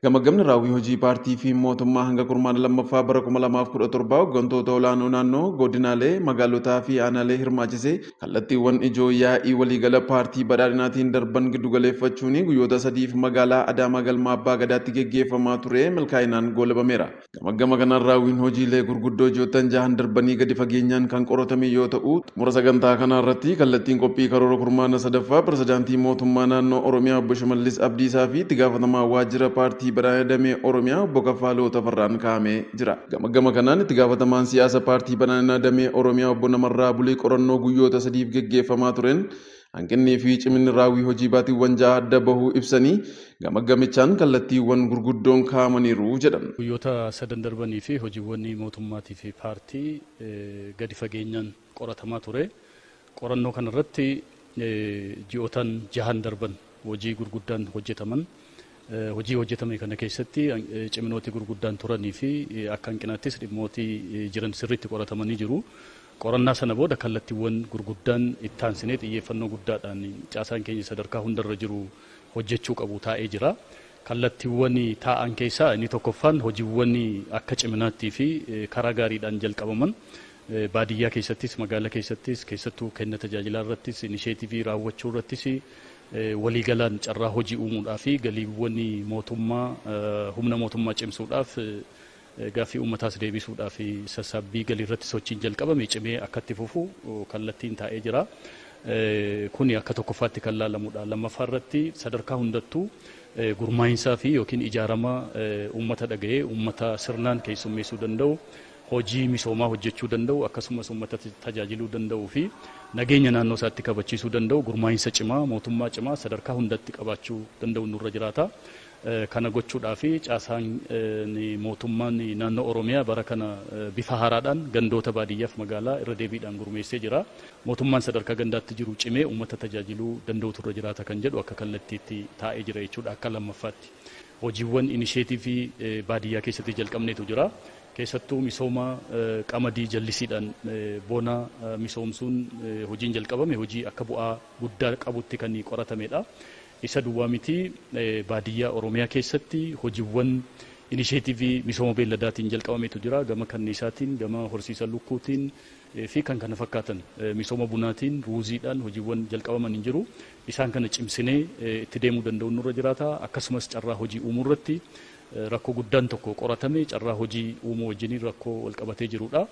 Gamaggamni raawwii hojii paartii fi mootummaa hanga kurmaana lammaffaa bara 2017 hooggantoota olaanoo naannoo, godinaalee, magaalotaa fi aanaalee hirmaachisee kallattiiwwan ijoo yaa'ii waliigala Paartii Badhaadhinaatiin darban giddugaleeffachuun guyyoota 3f magaalaa Adaamaa galma Abbaa Gadaatti geggeeffamaa ture milkaa'inaan goolabameera. Gamaggama kanaan raawwiin hojiilee gurguddoo ji'oottan jahan darbanii gadi fageenyaan kan qoratame yoo ta'u, xumura sagantaa kanaa irratti kallattiin qophii karoora kurmaana sadaffaa pirezidaantii mootummaa naannoo Oromiyaa obbo Shimallis Abdiisaa fi itti gaafatamaa waajjira Paartii Badhaadhina Damee Oromiyaa obbo Kaffaaloo Tafarraan kaa'amee jira. Gamaggama kanaan itti gaafatamaan siyaasa Paartii Badhaadhinaa Damee Oromiyaa obbo Namarraa Bulii qorannoo guyyoota 3f geggeeffamaa tureen hanqinnii fi ciminni raawwii hojii baatiiwwan 6 adda bahuu ibsanii, gamaggamichaan kallattiiwwan gurguddoon kaa'amaniiru jedhan. Guyyoota sadan darbanii fi hojiiwwan mootummaatii fi paartii gadi fageenyaan qoratamaa ture. Qorannoo kanarratti ji'ootan jahan darban hojii gurguddaan hojjetaman, hojii hojjetame kana keessatti ciminooti gurguddaan turanii fi akka hanqinaattis dhimmooti jiran sirriitti qoratamanii jiru. Qorannaa sana booda kallattiiwwan gurguddaan ittaansinee xiyyeeffannoo guddaadhaan caasaan keenya sadarkaa hundarra jiru hojjechuu qabu taa'ee jira. Kallattiiwwan taa'an keessaa inni tokkoffaan hojiiwwan akka ciminaattii fi karaa gaariidhaan jalqabaman baadiyyaa keessattis, magaalaa keessattis, keessattuu kenna tajaajilaa irrattis, inisheetivii raawwachuu irrattis, waliigalaan carraa hojii uumuudhaa fi galiiwwan mootummaa, humna mootummaa cimsuudhaaf, gaaffii uummataas deebisuudhaaf sassaabbii galii irratti sochiin jalqabame cimee akka itti fufu kallattiin taa'ee jira. Kuni akka tokkoffaatti kan laalamudha. Lammaffaa irratti sadarkaa hundattuu gurmaa'insaa fi yookiin ijaarama uummata dhaga'ee uummata sirnaan keessummeessuu danda'u, hojii misoomaa hojjechuu danda'u, akkasumas uummata tajaajiluu danda'uu fi nageenya naannoo isaatti kabachiisuu danda'u, gurmaa'insa cimaa, mootummaa cimaa sadarkaa hundatti qabaachuu danda'u nurra jiraata. Kana gochuudhaaf caasaan mootummaan naannoo Oromiyaa bara kana bifa haaraadhaan gandoota baadiyyaaf magaalaa irra deebiidhaan gurmeessee jira. Mootummaan sadarkaa gandaatti jiru cimee uummata tajaajiluu danda'utu irra jiraata kan jedhu akka kallattiitti taa'ee jira jechuudha akka lammaffaatti. Hojiiwwan inisheetivii baadiyyaa keessatti jalqabneetu jira. Keessattuu misooma qamadii jallisiidhaan bona misoomsuun hojiin jalqabame hojii akka bu'aa guddaa qabutti kan qoratamedha. Isa duwwaa miti, baadiyyaa Oromiyaa keessatti hojiiwwan inisheetivii misooma beelladaatiin jalqabametu jira. Gama kanniisaatiin, gama horsiisa lukkuutiin fi kan kana fakkaatan, misooma bunaatiin, ruuziidhaan hojiiwwan jalqabaman hin jiru. Isaan kana cimsinee itti deemuu danda'u nurra jiraata. Akkasumas carraa hojii uumuu irratti rakkoo guddaan tokko qoratame carraa hojii uumuu wajjiniin rakkoo wal qabatee jirudha.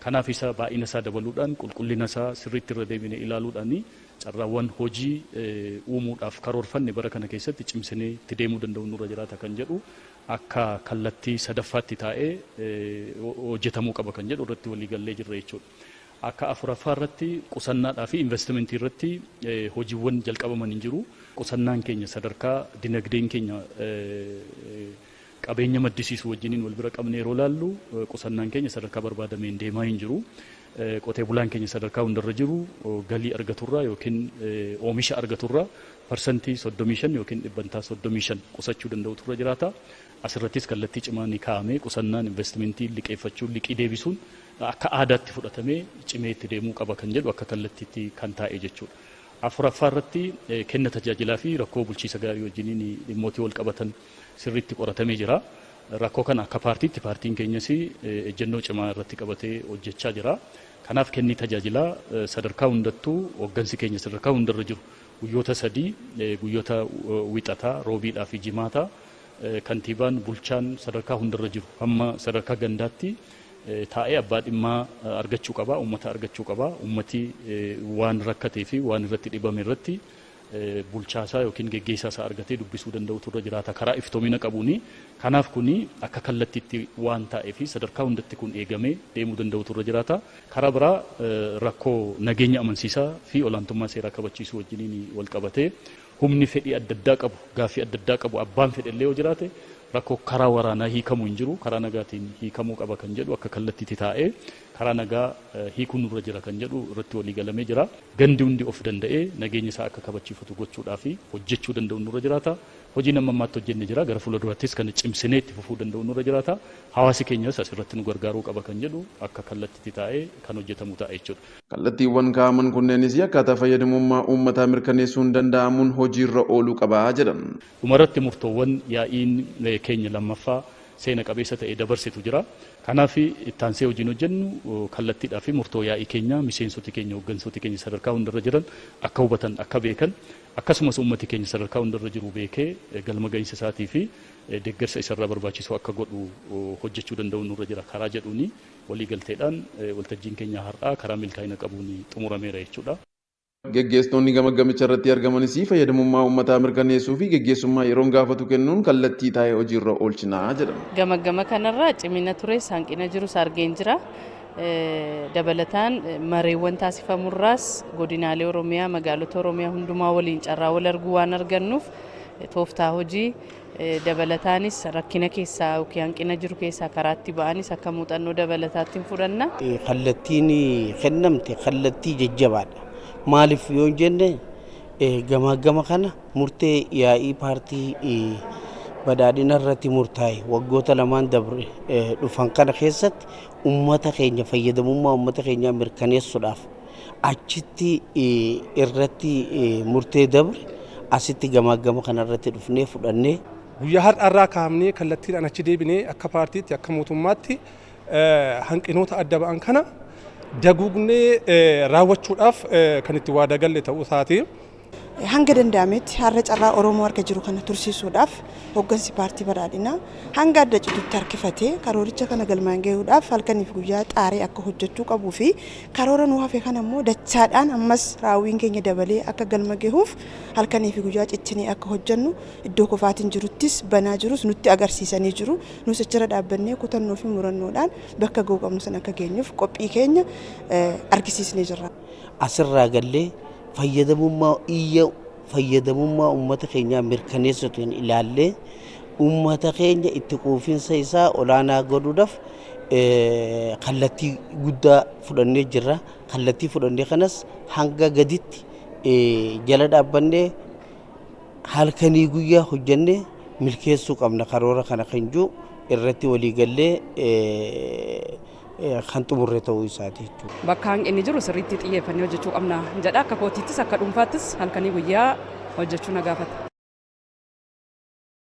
Kanaaf isa baay'ina isaa dabaluudhaan, qulqullina isaa sirriitti irra deebinee ilaaluudhaan carraawwan hojii uumuudhaaf karoorfanne bara kana keessatti cimsinee itti deemuu danda'u nurra jiraata kan jedhu akka kallattii sadaffaatti taa'ee hojjetamuu qaba kan jedhu irratti waliigallee jirra jechuudha. Akka afuraffaa irratti qusannaadhaa fi investimentii irratti hojiiwwan jalqabaman hin jiru. Qusannaan keenya sadarkaa dinagdeen keenya qabeenya maddisiisu wajjiniin wal bira qabnee yeroo laallu qusannaan keenya sadarkaa barbaadameen deemaa hin jiru. Qotee bulaan keenya sadarkaa hundarra jiru galii argaturraa yookiin oomisha argaturraa 35% yookiin 35% qusachuu danda'utu irra jiraata. Asirrattis kallattii cimaa ni kaa'ame, qusannaan, investimentii, liqeeffachuun, liqii deebisuun akka aadaatti fudhatamee cimee itti deemuu qaba kan jedhu akka kallattiitti kan taa'e jechuudha. Afuraffaa irratti kenna tajaajilaa fi rakkoo bulchiisa gaarii wajjiniin dhimmootii wal qabatan sirriitti qoratamee jira. Rakkoo kana akka paartiitti paartiin keenyas ejjennoo cimaa irratti qabatee hojjechaa jira. Kanaaf kenni tajaajilaa sadarkaa hundattuu hooggansi keenya sadarkaa hundarra jiru guyyoota 3, guyyoota Wixataa, Roobiidhaa fi Jimaataa, kantiibaan, bulchaan sadarkaa hundarra jiru hamma sadarkaa gandaatti taa'ee abbaa dhimmaa argachuu qaba, uummata argachuu qaba. Uummati waan rakkatee fi waan irratti dhibame irratti bulchaasaa yookiin geggeessaasaa argatee dubbisuu danda'utu irra jiraata karaa iftoomina qabuuni. Kanaaf kuni akka kallattiitti waan taa'ee fi sadarkaa hundatti kun eegamee deemuu danda'utu irra jiraata. Karaa biraa rakkoo nageenya amansiisaa fi olaantummaa seeraa kabachiisuu wajjiniin wal qabatee humni fedhii adda addaa qabu, gaaffii adda addaa qabu, abbaan fedhe illee yoo jiraate rakkoo karaa waraanaa hiikamuu hin jiru, karaa nagaatiin hiikamuu qaba kan jedhu akka kallattiitti taa'ee Karaa nagaa hiikuun nurra jira kan jedhu irratti walii galamee jira. Gandi hundi of danda'ee nageenya isaa akka kabachiifatu gochuudhaa fi hojjechuu danda'u nurra jiraata. Hojii nama ammaatti hojjenne jira, gara fuula duraattis kan cimsinee itti fufuu danda'u nurra jiraata. Hawaasi keenyas asirratti nu gargaaruu qaba kan jedhu akka kallattiitti taa'ee kan hojjetamu ta'a jechuudha. Kallattiiwwan kaa'aman kunneenis akkaataa fayyadamummaa uummataa mirkaneessuun danda'amuun hojiirra ooluu qaba jedhan. Dhumarratti murtoowwan yaa'iin keenya lammaffaa seena qabeessa ta'e dabarsitu jira. Kanaaf ittaansee hojiin hojjennu kallattiidhaa fi murtoo yaa'ii keenya miseensoti keenya hooggansooti keenya sadarkaa hundarra jiran akka hubatan, akka beekan, akkasumas uummati keenya sadarkaa hundarra jiru beekee galma gahinsa isaatii fi deeggarsa isarraa barbaachisu akka godhu hojjechuu danda'u nurra jira karaa jedhuuni waliigalteedhaan waltajjiin keenya har'aa karaa milkaa'ina qabuun xumurameera jechuudha. Geggeessitoonni gamaggamicha irratti argamanis fayyadamummaa uummataa mirkaneessuu fi geggeessummaa yeroon gaafatu kennuun kallattii taa'ee hojiirra oolchinaa jedhan. Gamaggama kanarraa cimina ture, hanqina jirus argeen jira. Dabalataan mareewwan taasifamurraas godinaalee Oromiyaa, magaalota Oromiyaa hundumaa waliin carraa wal arguu waan argannuuf, tooftaa hojii dabalataanis rakkina keessaa yookiin hanqina jiru keessaa karaatti ba'anis akka muuxannoo dabalataatti fudhanna. Kallattiin kennamte kallattii jajjabaadha. Maaliif yoo jenne, gamaggama kana murtee yaa'ii paartii badhaadhina irratti murtaa'e waggoota lamaan dabre dhufan kana keessatti uummata keenya fayyadamummaa uummata keenyaa mirkaneessuudhaaf achitti irratti murtee dabre asitti gamaggama kana irratti dhufnee fudhannee. Guyyaa har'aarraa kaafnee kallattiidhaan achi deebinee akka paartiitti, akka mootummaatti hanqinoota adda ba'an kana daguugnee raawwachuudhaaf kan itti waadaa galle ta'uu isaati. Hanga danda'ametti har'a carraa Oromoo harka jiru kana tursiisuudhaaf hooggansi paartii badhaadhinaa hanga adda citutti harkifatee karooricha kana galmaan gahuudhaaf halkaniif guyyaa xaaree akka hojjechuu qabuu fi karoora nu hafe kana immoo dachaadhaan ammas raawwiin keenya dabalee akka galma gahuuf halkaniif guyyaa cichinee akka hojjennu iddoo kofaatiin jiruttis banaa jirus nutti agarsiisanii jiru. Nus achirra dhaabbannee kutannoo fi murannoodhaan bakka gahuu qabnu sana akka geenyuuf qophii keenya argisiisnee jirra. Asirraa gallee fayyadamummaa iyya fayyadamummaa uummata keenyaa mirkaneessituun ilaallee uummata keenya itti quufinsa isaa olaanaa godhuudhaaf kallattii guddaa fudhannee jirra. Kallattii fudhannee kanas hanga gaditti jala dhaabbannee halkanii guyyaa hojjennee milkeessuu qabna karoora kana kan jiru irratti waliigallee kan xumurre ta'uu isaati jechuudha. Bakka hanqinni jiru sirriitti xiyyeeffannee hojjechuu qabna jedha. Akka kootiittis, akka dhuunfaattis halkanii guyyaa hojjechuu na gaafata.